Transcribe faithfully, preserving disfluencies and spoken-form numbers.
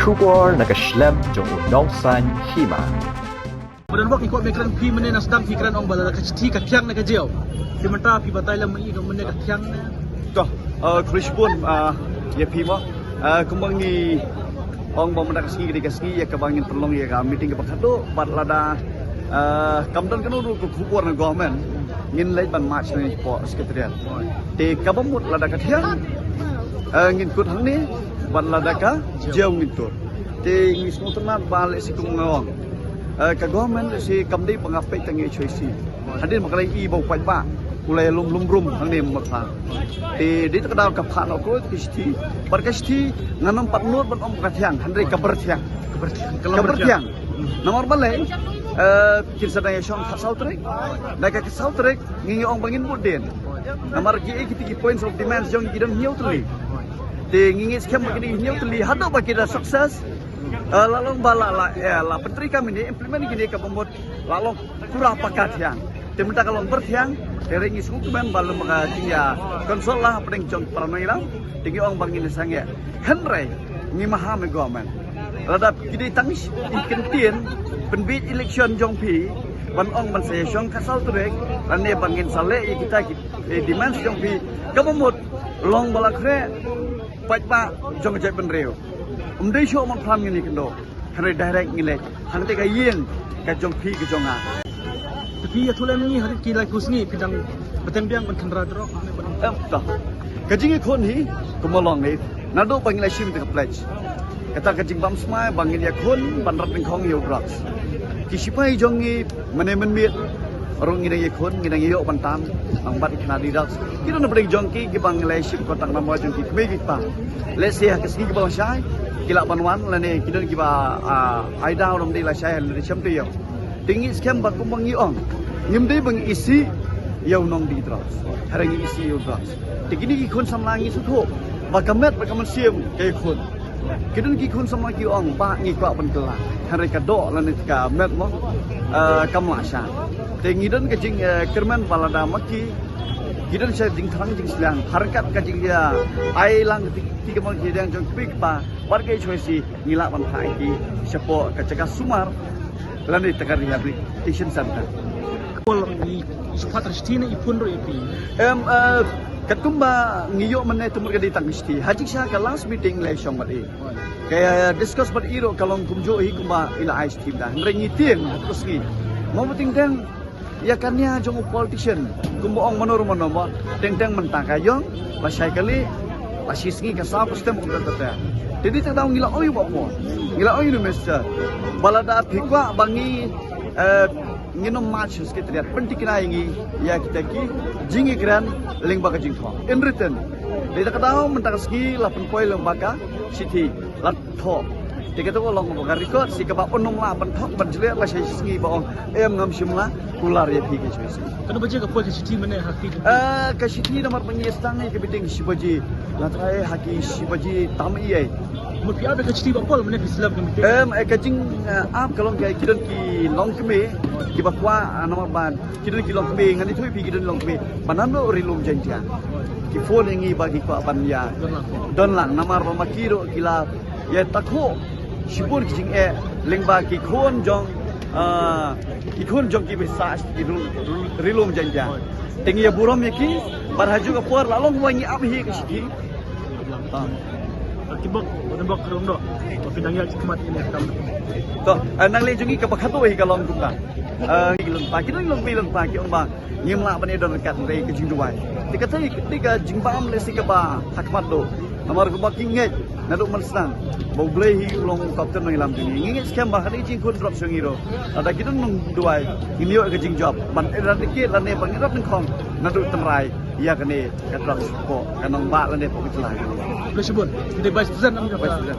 Khubor na ka shlem jong u nongsan hima. Ba don bok i kot me kren phi mynne na sdang phi kren ong ba la ka chithi ka thiang ne ka jia. Phi mynta phi batai la mynne ka thiang ne. To, eh, khublei shibun, eh, ïa phi mo. Eh, kumba ngi ong ba mynta ka sngi ka dei ka sngi ïa kaba ngin pynlong ïa ka meeting kaba khadduh bad lada, eh, kam don kano ruh ka khubor na government ngin leit ban march na ka secretariat. Te kaba mut lada ka thiang, eh, ngin kut hangne bad lada ka jia ngin tur. Te ngi sngewtynnat ba lehse kum nga ong, eh, ka government lehse kam dei ba nga peit tang ïa H Y C. Hadien ba ka la i ba u paidbah u la ïalum lum rum hangne marsa. Te dei ta ka daw ka phah noh ko ka shithi. Bad ka shithi ngan ym pat nud ban ong ka thiang, hynrei ka byrthiang. Ka byrthiang. Ka byrthiang. Namar balei, eh, kin sa dang ïashong khatsaw tarik. Da ka khatsaw tarik ngi ngi ong ba ngin bud dien. Namar ki, eh, ki, ki points of demands jong ki don hynñiew tylli. Te ngi ngi skhem ba kine hynñiew tylli haduh ba ki da success. Eh, la long ba la, la, eh, la pyntreikam ine, implement kine kaba mut la long pura paka thiang. Te mynta ka long byrthiang, te hynrei ngi sngewkmen ba lem bad ka jingïa consult la hapdeng jong para nongïalam, te ngi ong ba ngin sangeh. Hynrei ngi maham ïa government. Lada ki dei tang i kyntien pynbiej election jong phi ban ong ban sa ïashong khatsaw tarik, lane ba ngin sa leh ïa kita ki, eh, demands jong phi, kaba mut long ba la khreh paidbah jong ka jaitbynriew. Ym dei shuh ban phlan ngin ïakynduh. Hynrei direct ngi leit hangtei ka ïing ka jong phi ka jong nga. Te phi ïathuh lem ngi ha ki laiphew sngi phi dang bteng biang ban khynra drok. Em, to. Ka jingïakhun hi kumba long hi naduh ba ngi la shim ïa ka pledge. Kata ka jingbam smai ba ngin ïakhun ban rat nyngkong ïa u drugs. Ki sipai jong ngi mynne mynmiet ruh ngi dang ïakhun, ngi dang ïoh ban tan lang bad ki khynnah drugs. Ki don na pdeng jong ki kiba ngi la shim contact number jong ki kmie ki kpa. Lehse ha ka sngi kaba la shai ki lah ban wan lane ki don kiba, ah, ai daw ram dei la shai lane shem te ïoh. Te ngi skhem ba kumba ngi ong ngim dei ba ngi isih ïa u nongdie drugs. Hynrei ngi isih ïa u drugs. Te kine ki khun samla ngi sngewthuh ba ka met bad ka mynsiem ka ïakhun. Ki don ki khun samla ki ong ba ngi kwah ban kylla. Hynrei ka doh lane ka met mo, eh, kam lah sha. Te ngi don ka jing, eh, kyrmen ba lada ma ki ki don sha jingthrang jingsliang. Hynrei kat ka jingïa ai lang ka ti, ti ka mon ki dang jong ki kpa. Bad ka H Y C ngi lah ban phah ki shapoh ka jaka sumar lane ta ka rehabilitation center. Pol ngi shuh pat shithi ne i phone ruh ïa phi. Em, eh, katkum ba ngi ïoh mynne te mut ka dei tang shithi. Ha jingshisha ka last meeting la ïashong bad i. Ka, eh, discuss bad i ruh ka long kumjuh hi kumba i la ai shithi da. Hynrei ngi tieng ha ka sngi. Mo ba teng teng ïa ka nia jong u politician kumba ong mano ruh mano ba teng teng mynta ka ïong la shai kali la shi sngi ka saw ka stem kumta ta. Te dei tang daw ngi la ong ïa ba mo ngi la ong ïa u minister ba lada phi kwah ba ngi, eh, ngin ym march secretariat pynthikna ïa ngi ïa kita ki jingïakren lyngba ka jingthoh in written. Dei ta ka daw mynta ka sngi la pynpoi lyngba ka shithi la thoh. Te kata ka long ba ka record shi kaba un ym lah ban thoh ban jleh la shi sngi ba ong em ngam shim la kular ïa phi ka shi sngi. Kano baje ka poi ka shithi mynne ha ki? Eh, ka shithi namar ba ngi sdang ïa ka meeting shi baje. La trai ha ki shi baje tam ïa. Mut phi ap ka shithi ba pol mynne phi slem ka meeting. Em, eh, ka jing, eh, ap ka long ka ki don ki longkmie kiba kwah, ah, namar ba ki don ki longkmie ngan ïathuh ïa phi ki don longkmie ba naduh Ri Lum Jaiñtia ki phone ïa ngi ba ki kwah ban ïa don lang namar ba ma ki ruh ki la ïa takhuh shibun ki jingeh lyngba ki khun jong, ah, ki khun jong ki ba sah ki Ri Lum, Ri Lum Jaiñtia. Te ngi ïa burom ïa ki bad ha kajuh ka por la long ba ngi ap hi ka shithi. Ah. Ki bok, ki bok ka rong doh. Ba phi dang ïa khmat ïa ne kam. To, eh, nang leh jong ngi kaba khadduh hi ka long kumta. Eh, ngi long pa, ki long long pi long pa ki ong ba ngim lah ban ïa don ryngkat hynrei ka jingduwai. Te kata hi ka jingbam lehse kaba ha khmat doh. Namar kumba ki ngeit naduh mynsnam ba U Blei hi u long u kapten nongïalam jong ngi. Ngi ngeit skhem ba ha ka jingkhun drop jong ngi ruh lada ki don nongduwai ngin ïoh ka jingjop ban eradicate lane ban ïarap nyngkong naduh tynrai ïa kane ka drop hapoh ka nongbah lane hapoh ka jylla. Khublei shibun. Ngi dei Vice President, am Vice President.